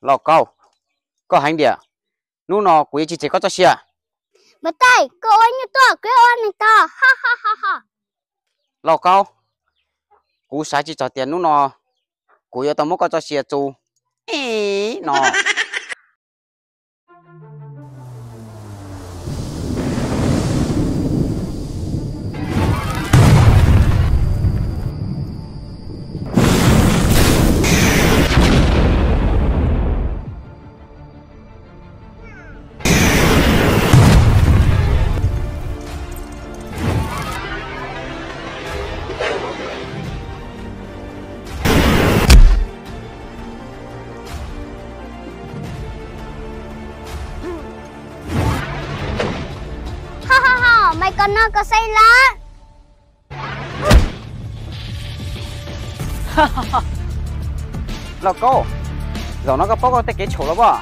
Lauj Kaub, koj heev tiag, hnub no kuv yuav tsis tseg koj txoj sia. Npawg Taij, koj ua nyuj tuaj, kuv yuav ua neeg tog. Lauj Kaub, kuv xav tsis txog tias hnub no kuv yuav tau muab koj txoj sia txu no. Ho ho ho, Maiv Kos no koj xaiv lawm. Lauj Kaub, zaum no koj paub koj tej kev tshaum los as?